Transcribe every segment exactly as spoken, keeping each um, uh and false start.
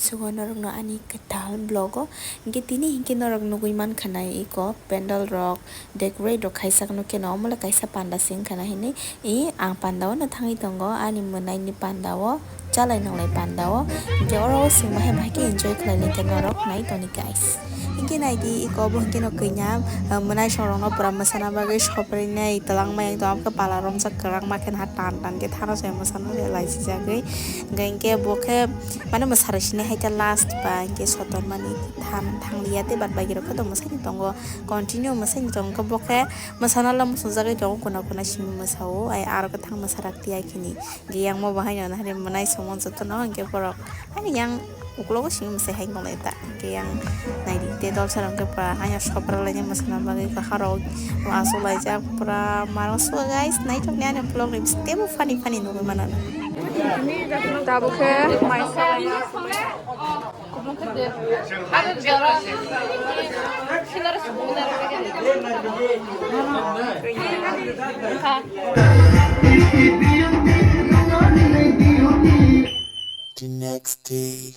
Sugo norokno ani kwtal vlog o. Hinkhe tini hinkhe norok nugui mankha nai iko pandal rok, decorate rok khaisa khe no, omo le kaisa panda se wngkha na hinui. I ang panda o no thangwi tongo, ani mwnai ni panda o, chalai nonglai panda o. Hinkhe oro o swng bahai bahai khe enjoy khlai lai khe norok nai toni guys. Hinkhe nai di iko bo hinkhe no kanya, ah, mwnai song rok no pura mwsana bagwi sopri nai twlang ma yang tong, pala romjak kwrak ma khe na tan tan khe thano se mwsana se lai si jagwi. Hinkhe bo khe mane mwsarok sini hai khe last ba hinkhe sotonmani than thangliya tei bad bagi rok khe to mwsai tongo, continue mwsai tongo. Bo khe mwsana lam swng jagwi tongo, kuna kuna simi mwsao, ai aro khe thang mwsarak tiyai khini. Hinkhe yang mo bo haino nahari mwnai songmon jotono hinkhe borok haino yang uklogo simi mwsai hai tonglai ta. Hinkhe yang naidi tei dolsa rok hinkhe pura haino sopra laini mwsana bagwi kwkhwrok aswk laijak pura maro suka guys, naithokni ani vlog ni bising teibo funny funny nugwi mano. Tabuk khe mai salai. The next day.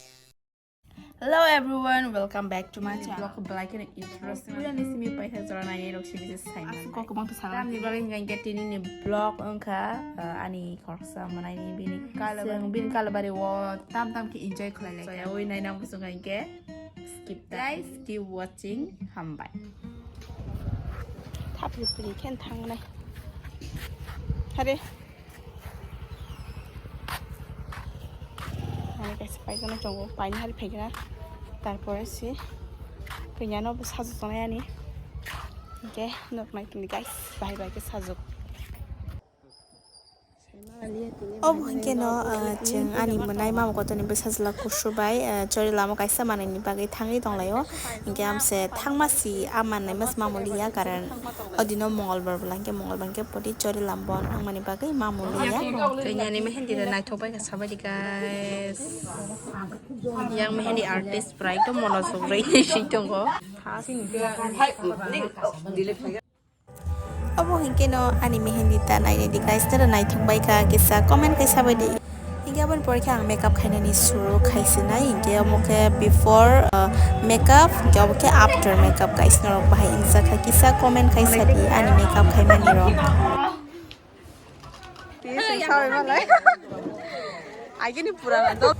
Hello everyone, welcome back to my channel. Vlog belai kheno interesting. Ani simi paisa jora nai rok simi se sai. Aswk kok bang to sala. Tamni bagwi hinkha hinkhe tini ni vlog wngkha, uh, ani khoroksa mwnai ni bini kala bari wo tam tam khe enjoy khlai lai. Oi nai nang busung hinkhe skip ta. Guys, keep watching, hambai. Thap ni pini khen thangnai. Hare. Ani kaisa paijana tongo, paina hari phaikha. Tarpore si kanya no bo sajak tongnai ani. Hinkhe nok nai tongdi guys, bahai bahai khe sajak. Obo hinkhe no, ah, chwng ani mwnai mama kotorni bwsajla kusu bai, ah, chori lama kaisa manwini bagwi thangwi tonglaio. Hinkhe amse thangma si a mannai mas mamuli ya, karon o dino mongolbar bwla hinkhe mongolbar hinkhe poti chori lama bo wngmani bagwi mamuli ya. Kanyani mehendi rw naithok bai kha sabaidi guys. Yang mehendi artist pura ekdom mono sugri si tongo. Obo hinkhe no ani mehendi ta nainai di guys, noro naithok bai kha kisa comment khai sabai di. Hinkhe aboni pore khe ang makeup khainani suru khaisinai, hinkhe omo khe before, uh, makeup, hinkhe obo khe after makeup guys, norok bahai wngjakha kisa comment khai sa di ani makeup khaimani rok. Tini sing sawi malai. Agini purana dol.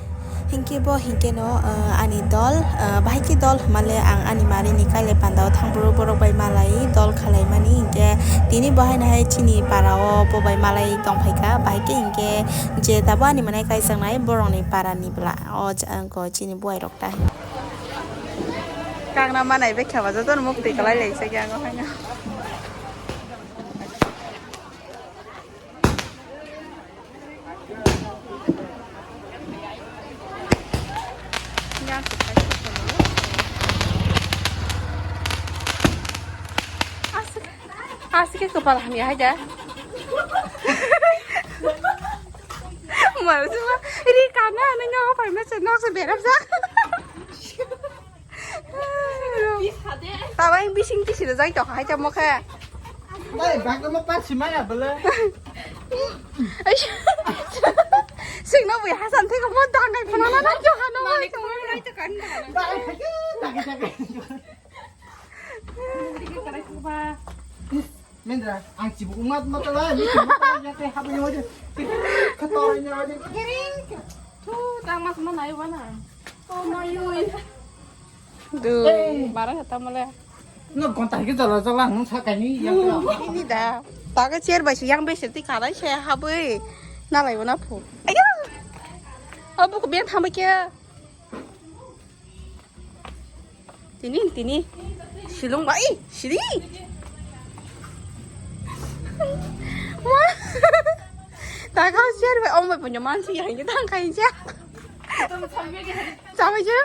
Hinkhe bo hinkhe no, uh, ani dol, uh, bahai khe dol hwnmale ang ani mari ni kailai panda o thang boro borok bai malai dol khalai mani hinkhe tini bo haino hai chini para o bo bai malai tong phaikha, bahai khe hinkhe je tabuk ani mwnai kaijaknai borok ni para ni bwla o jang o chini buai rok ta. Kangna manai bekha ba joto no muktwi kwlai lai chakya ang o haino. Aswk, aswk khe kwpal hamya hai da. Maro sima ri kana nang no pai ma se nok se berap jak. Tawai bising tisi da jai tokha hai tamo khe. Dai, bagama pa simaya bele. Sing no bui hasan thai ko mo dang nai phana na na jo hano. Malik ko mo nai to kan. Dai, dai, dai, dai. Mendra, ang chibu umat mata la, ni chibu mata la, ya te habi ni wajah. Kata orang ni wajah. Kiring. Tu, tang mas mana ayo mana? Oh, no, you. Du, hey. Bara kata male. No, kontak ke jala jala, nung sa kani, ya. Ini da. Taga chair bai yang besi ti karai saya habui. Na lai wana phu. Ayo. Abu ko biar thambai kya? Tini, tini. Silung ba, ih, siri. Wah. Taka share ba, om ba punya mansi ya, ini tang kain siya. Sama je.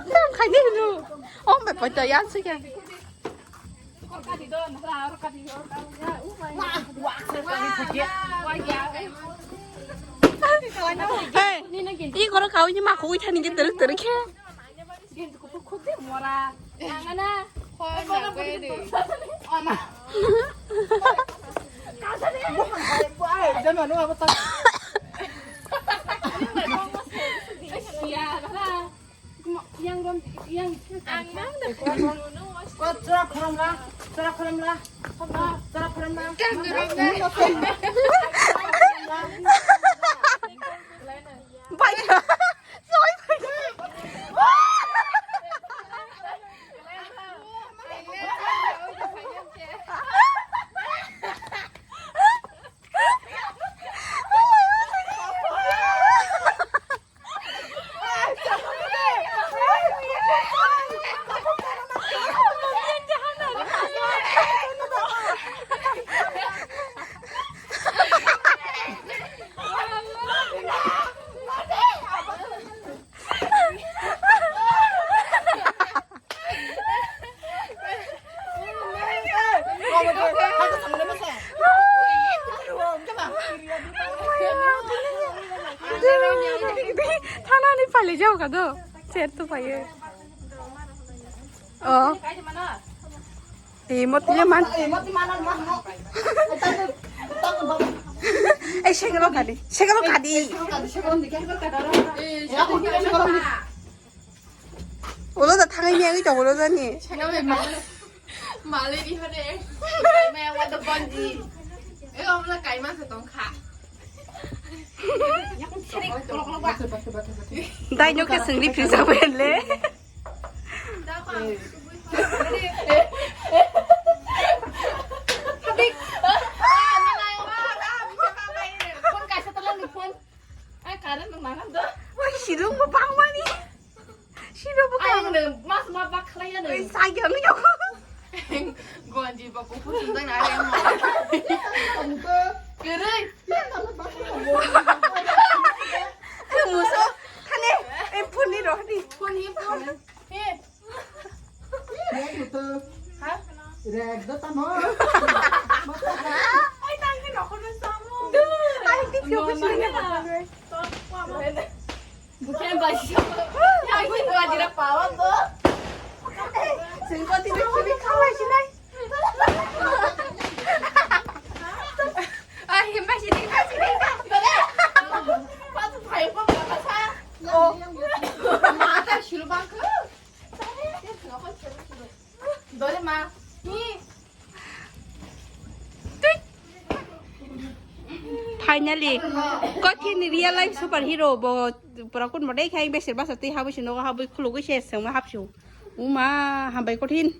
Tang kain ni lu. Om ba punya yan siya. Hey, i koro kau ni ma kau i thani ke teruk teruk he. Ang mang da. Chora khoromla, chora khoromla, chora khoromla. Thanani phalwi jao ka do. Cher to phaio. Oh. Eh, moti le man. Eh, sengelo kadi. Sengelo kadi. Ulo da thangai ni agui tongo ulo da ni. Mali di hore. Maya wada bondi. Eh, omla kaima se tong kha. Dai no ke sengri free sa le. Wai, silung bo bangmani. Silung bo bangmani. Silung bo bangmani. Mas ma bak khlai ya. Oi, sai ya, ni. Gonji ba ko phun dang na re mo. Kere. Muso, thane, e phun ni ro ni. Phun ni phun. He. Rek do tamo. Ai, tang ke nokor no samo. Ai, ti phio ko sini. Bukan baju. Ai, ti baju ra pawa to. Sing ko ti phio khawai sinai. Ai, himba sini, himba sini. Pas phai ko ba sa. Oh. Mata silbang ko. Finally, kothin real life superhero bo pura kun modai khai besir basa tei habui sino habui khulugui se sengma hapsu. Uma hambai kothin.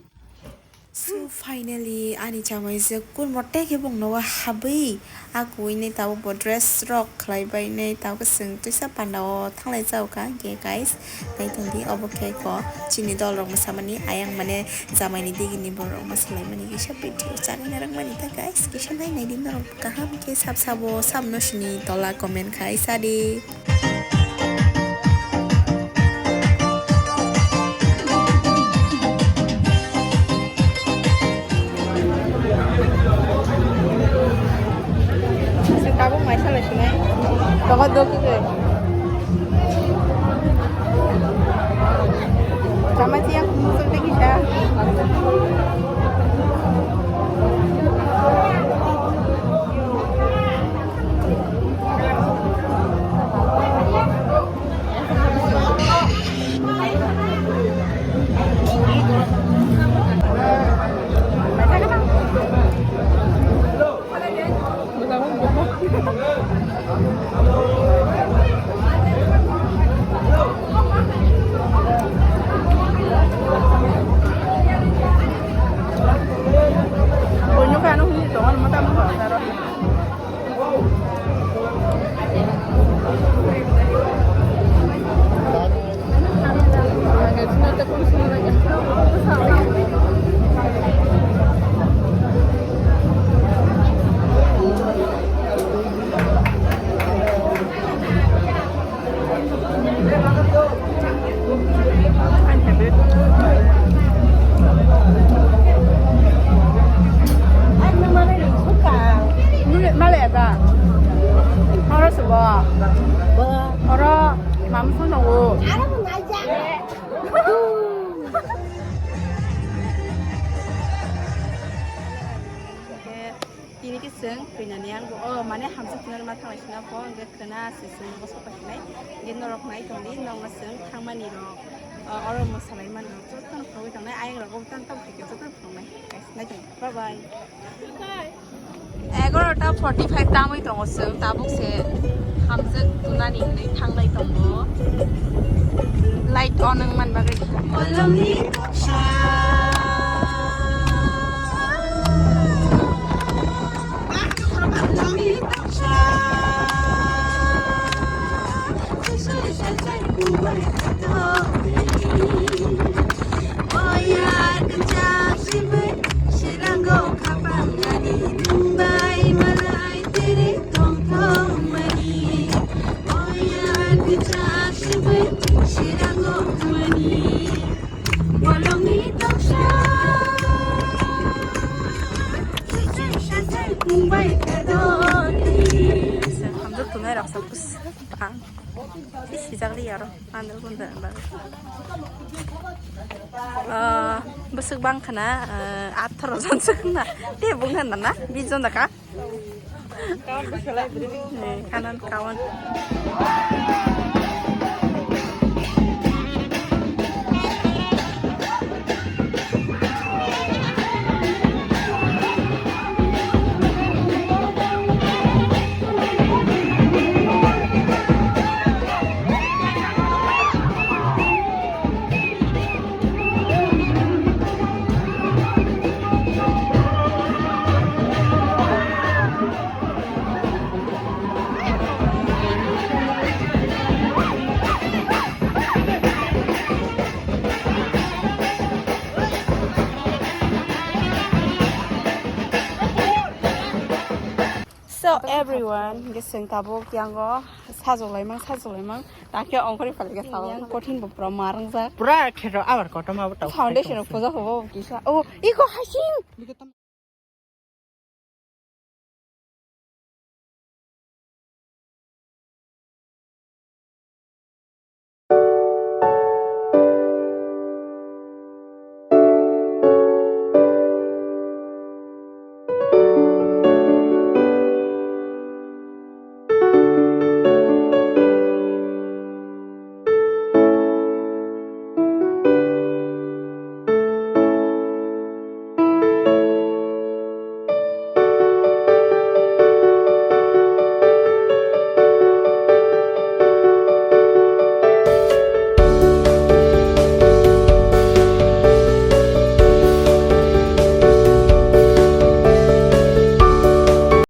So finally, ani chamai je kun modai khe bongno habui. Akuinai tabuk bo dress rok khlai bainai tabuk chwng twisa panda o thanglai jao ka hwnkhe guys, naithok di obo khe ko chini dol rok mwsamani ayang mane jamai ni digi ni borok mwsalaimani kisa video chagwi narwkmani ta guys, kisa nainai di norok kaham khe sab sabo sab no sini tola comment khai sa di. Tabuk mai salai sinai. Toko doki ke. Sama tiang musul tegi sa. Malaya ta. Oro sabo. Oro mamu phone nango. Tini ke chwng khainani ang bo, o, mane hamjak khna ma thanglai sina pho, hwnkhe khna se chwng bo sopai khnai. Hwnkhe norok nai tongdi, nokno chwng thangmani rok. Oro mwsalai mano, jotono phunugwi tongnai, ayang rogo tang tang phai khe jotono phunuknai. Guys, nai tong, bye bye. Egarota forty five tamwi tongo chwng, tabuk se hamjak tunani hinwi thanglai tongo. Light on wng man bagwi. Hamjak tunai rok sa bwswk bang. Sijak li aro andar gundar bar. Ah, bwswk bang khana, ah, atharo jon swk na. Te bung na na, bis jon da ka? Eh, kanan kawan. So everyone, hingke chwng tabuk yango sajok laimang, sajok laimang, takhe ongkhorwi phalika sao. Yang kothin bo pura marwngjak. Pura khe rw abar kotorma bo tong. Foundation rok puja hobo kisa. Oh, iko hasing.